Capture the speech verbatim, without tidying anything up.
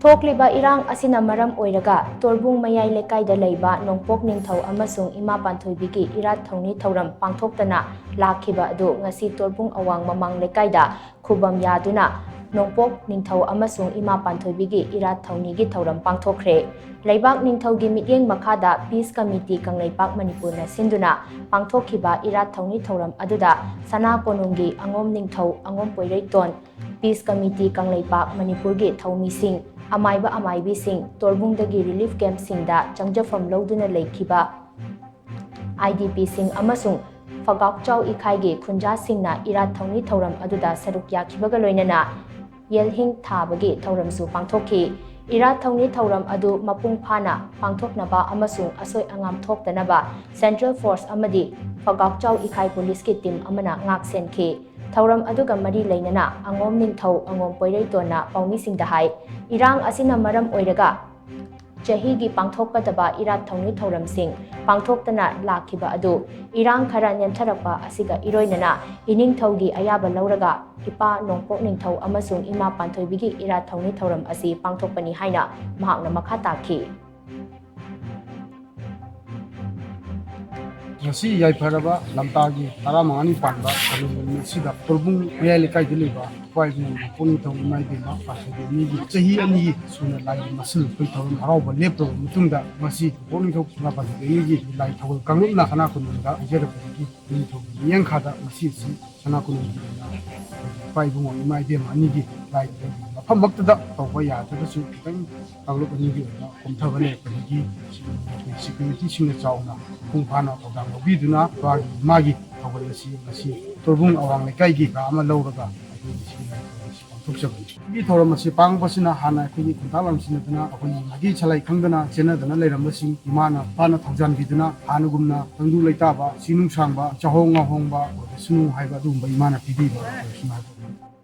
ꯊꯣꯛꯂꯤꯕ ꯏꯔꯥꯡ ꯑꯁꯤꯅ ꯃꯔꯝ ꯑꯣꯏꯔꯒ ꯇꯣꯔꯕꯨꯡ ꯃꯌꯥꯏ ꯂꯩꯀꯥꯏꯗ ꯂꯩꯕ ꯅꯣꯡꯄꯣꯛ ꯅꯤꯡꯊꯧ ꯑꯃꯁꯨꯡ ꯏꯃꯥ ꯄꯥꯟꯊꯣꯏꯕꯤꯒꯤ ꯏꯔꯥꯠ ꯊꯧꯅꯤ ꯊꯧꯔꯝ ꯄꯥꯡꯊꯣꯛꯇꯅ ꯂꯥꯛꯈꯤꯕ ꯑꯗꯨ ꯉꯁꯤ ꯇꯣꯔꯕꯨꯡ ꯑꯋꯥꯡ ꯃꯃꯥꯡ ꯂꯩꯀꯥꯏꯗ ꯈꯨꯕꯝ ꯌꯥꯗꯨꯅ ꯅꯣꯡꯄꯣꯛ ꯅꯤꯡꯊꯧ ꯑꯃꯁꯨꯡ ꯏꯃꯥ ꯄꯥꯟꯊꯣꯏꯕꯤꯒꯤ ꯏꯔꯥꯠ ꯊꯧꯅꯤꯒꯤ ꯊꯧꯔꯝ ꯄꯥꯡꯊꯣꯛꯈ꯭ꯔꯦ꯫ ꯂꯩꯕꯥꯛ ꯅꯤꯡꯊꯧꯒꯤ ꯃꯤꯠꯌꯦꯡ ꯃꯈꯥꯗ ꯄꯤꯁ ꯀꯃꯤꯇꯤ ꯀꯪꯂꯩꯄꯥꯛ ꯃꯅꯤꯄꯨꯔꯅ ꯁꯤꯟꯗꯨꯅ ꯄꯥꯡꯊꯣꯛꯈꯤꯕ ꯏꯔꯥꯠ ꯊꯧꯅꯤ ꯊꯧꯔꯝ ꯑꯗꯨꯗ ꯁꯅꯥ ꯀꯣꯅꯨꯡꯒꯤ ꯑꯉꯣꯝ ꯅꯤꯡꯊꯧ ꯑꯉꯣꯝ ꯄꯣꯏꯔꯩꯇꯣꯟ, ꯄꯤꯁ ꯀꯃꯤꯇꯤ ꯀꯪꯂꯩꯄꯥꯛ ꯃꯅꯤꯄꯨꯔꯒꯤ ꯊꯧꯃꯤꯁꯤꯡ, ꯑꯃꯥꯏꯕ ꯑꯃꯥꯏꯕꯤꯁꯤꯡ, ꯇꯣꯔꯕꯨꯡꯗꯒꯤ ꯔꯤꯂꯤꯐ ꯀꯦꯝꯞꯁꯤꯡꯗ ꯆꯪꯖꯐꯝ ꯂꯧꯗꯨꯅ ꯂꯩꯈꯤꯕ ꯑꯥꯏ ꯗꯤ ꯄꯤꯁꯤꯡ ꯑꯃꯁꯨꯡ ꯐꯒꯥꯛꯆꯥꯎ ꯏꯈꯥꯏꯒꯤ ꯈꯨꯟꯖꯥꯁꯤꯡꯅ ꯏꯔꯥꯠ ꯊꯧꯅꯤ ꯊꯧꯔꯝ ꯑꯗꯨꯗ ꯁꯔꯨꯛ ꯌꯥꯈꯤꯕꯒ ꯂꯣꯏꯅꯅ ꯌꯦꯜꯍꯤꯡ ꯊꯥꯕꯒꯤ ꯊꯧꯔꯝꯁꯨ ꯄꯥꯡꯊꯣꯛꯈꯤ꯫ ꯏꯔꯥꯠ ꯊꯧꯅꯤ ꯊꯧꯔꯝ ꯑꯗꯨ ꯃꯄꯨꯡ ꯐꯥꯅ ꯄꯥꯡꯊꯣꯛꯅꯕ ꯑꯃꯁꯨꯡ ꯑꯁꯣꯏ ꯑꯉꯥꯝ ꯊꯣꯛꯇꯅꯕ ꯁꯦꯟꯇ꯭ꯔꯦꯜ ꯐꯣꯔꯁ ꯑꯃꯗꯤ ꯐꯒꯥꯛꯆꯥꯎ ꯏꯈꯥꯏ ꯄꯨꯂꯤꯁꯀꯤ ꯇꯤꯝ ꯑꯃꯅ ꯉꯥꯛ ꯁꯦꯟꯈꯤ꯫ ꯊꯧꯔꯝ ꯑꯗꯨꯒ ꯃꯔꯤ ꯂꯩꯅꯅ ꯑꯉꯣꯝ ꯅꯤꯡꯊꯧ ꯑꯉꯣꯝ ꯄꯣꯏꯔꯩꯇꯣꯟꯅ ꯄꯥꯎꯃꯤꯁꯤꯡꯗ ꯍꯥꯏ, ꯏꯔꯥꯡ ꯑꯁꯤꯅ ꯃꯔꯝ ꯑꯣꯏꯔꯒ ꯆꯍꯤꯒꯤ ꯄꯥꯡꯊꯣꯛꯀꯗꯕ ꯏꯔꯥꯠ ꯊꯧꯅꯤ ꯊꯧꯔꯝꯁꯤꯡ ꯄꯥꯡꯊꯣꯛꯇꯅ ꯂꯥꯛꯈꯤꯕ ꯑꯗꯨ ꯏꯔꯥꯡ ꯈꯔ ꯅꯦꯝꯊꯔꯛꯄ ꯑꯁꯤꯒ ꯏꯔꯣꯏꯅꯅ ꯏꯅꯤꯡꯊꯧꯒꯤ ꯑꯌꯥꯕ ꯂꯧꯔꯒ ꯏꯄꯥ ꯅꯣꯡꯄꯣꯛ ꯅꯤꯡꯊꯧ ꯑꯃꯁꯨꯡ ꯏꯃꯥ ꯄꯥꯟꯊꯣꯏꯕꯤꯒꯤ ꯏꯔꯥꯠ ꯊꯧꯅꯤ ꯊꯧꯔꯝ ꯑꯁꯤ ꯄꯥꯡꯊꯣꯛꯄꯅꯤ ꯍꯥꯏꯅ ꯃꯍꯥꯛꯅ ꯃꯈꯥ ꯇꯥꯈꯤ꯫ ꯉꯁꯤ ꯌꯥꯏꯐꯔꯕ ꯂꯝꯇꯥꯒꯤ ꯇꯔꯥꯃꯉꯥꯅꯤ ꯄꯥꯟꯕ ꯀꯥꯂꯦꯟ ꯅꯨꯃꯤꯠ ꯑꯁꯤꯗ ꯇꯣꯔꯕꯨꯡ ꯃꯌꯥꯏ ꯂꯩꯀꯥꯏꯗ ꯂꯩꯕ ꯏꯄꯥ ꯏꯕꯨꯡ ꯅꯣꯡꯄꯣꯛ ꯅꯤꯡꯊꯧ ꯏꯃꯥ ꯏꯕꯦꯝꯃ ꯄꯥꯟꯊꯣꯏꯕꯤ ꯑꯅꯤꯒꯤ ꯆꯍꯤ ꯑꯅꯤꯒꯤ ꯁꯨꯅ ꯂꯥꯏꯒꯤ ꯃꯁꯤꯜ ꯑꯩꯈꯣꯏ ꯊꯧꯔꯝ ꯍꯔꯥꯎꯕ ꯂꯦꯞꯄꯕ ꯃꯇꯨꯡꯗ ꯉꯁꯤ ꯅꯣꯡꯄꯣꯛ ꯅꯤꯡꯊꯧ ꯏꯃꯥ ꯄꯥꯟꯊꯣꯏꯕꯤ ꯑꯅꯤꯒꯤ ꯂꯥꯏ ꯊꯧꯒꯜ ꯀꯥꯡꯂꯨꯞꯅ ꯁꯅꯥ ꯀꯣꯅꯨꯡꯗ ꯍꯥꯏꯖꯔꯛꯄꯗꯒꯤ ꯅꯤꯡꯊꯧꯒꯤ ꯃꯤꯠꯌꯦꯡꯈꯥꯗ ꯉꯁꯤ ꯑꯁꯤ ꯁꯅꯥ ꯀꯣꯅꯨꯡꯒꯤ ꯑꯣꯏꯅ ꯏꯄꯥ ꯏꯕꯨꯡꯉꯣ ꯏꯃꯥ ꯏꯕꯦꯝꯃ ꯑꯅꯤꯒꯤ ꯂꯥꯏ ꯃꯐꯝꯃꯛꯇꯗ ꯇꯧꯕ ꯌꯥꯗ꯭ꯔꯒꯁꯨ ꯈꯤꯇꯪ ꯀꯥꯡꯂꯨꯞ ꯑꯅꯤꯒꯤ ꯑꯣꯏꯅ ꯀꯣꯝꯊꯕ ꯂꯩꯔꯛꯄꯗꯒꯤ ꯁꯦꯀ꯭ꯌꯨꯔꯤꯇꯤꯁꯤꯡꯅ ꯆꯥꯎꯅ ꯃꯄꯨꯡ ꯐꯥꯅ ꯊꯧꯗꯥꯡ ꯂꯧꯕꯤꯗꯨꯅ ꯃꯥꯒꯤ ꯃꯥꯒꯤ ꯊꯧꯒꯜ ꯑꯁꯤ ꯉꯁꯤ ꯇꯣꯔꯕꯨꯡ ꯑꯋꯥꯡ ꯂꯩꯀꯥꯏꯒꯤ ꯀꯥ ꯑꯃ ꯂꯧꯔꯒ ꯑꯩꯈꯣꯏ ꯉꯁꯤ ꯂꯥꯏ ꯊꯧꯒꯜ ꯑꯁꯤ ꯄꯥꯡꯊꯣꯛꯆꯕꯅꯤ꯫ ꯁꯤꯒꯤ ꯊꯧꯔꯝ ꯑꯁꯤ ꯄꯥꯡꯕꯁꯤꯅ ꯍꯥꯟꯅ ꯑꯩꯈꯣꯏꯒꯤ ꯈꯨꯟꯇꯥꯛ ꯂꯥꯝꯁꯤꯟꯅꯗꯅ ꯑꯩꯈꯣꯏꯒꯤ ꯃꯍꯩ ꯁꯂꯥꯏ ꯈꯪꯗꯅ ꯆꯦꯟꯅꯗꯅ ꯂꯩꯔꯝꯕꯁꯤꯡ ꯏꯃꯥꯅ ꯐꯥꯅ ꯊꯧꯖꯥꯟꯕꯤꯗꯨꯅ ꯍꯥꯟꯅꯒꯨꯝꯅ ꯇꯪꯗꯨ ꯂꯩꯇꯥꯕ ꯁꯤꯅꯨꯡ ꯁꯥꯡꯕ ꯆꯥꯍꯣꯡ ꯉꯥꯍꯣꯡꯕ ꯑꯣꯏꯔꯁꯅꯨ ꯍꯥꯏꯕ ꯑꯗꯨꯒꯨꯝꯕ ꯏꯃꯥꯅ ꯄꯤꯕꯤꯕ ꯑꯣꯏꯔꯁꯅꯨ ꯍꯥꯏꯕ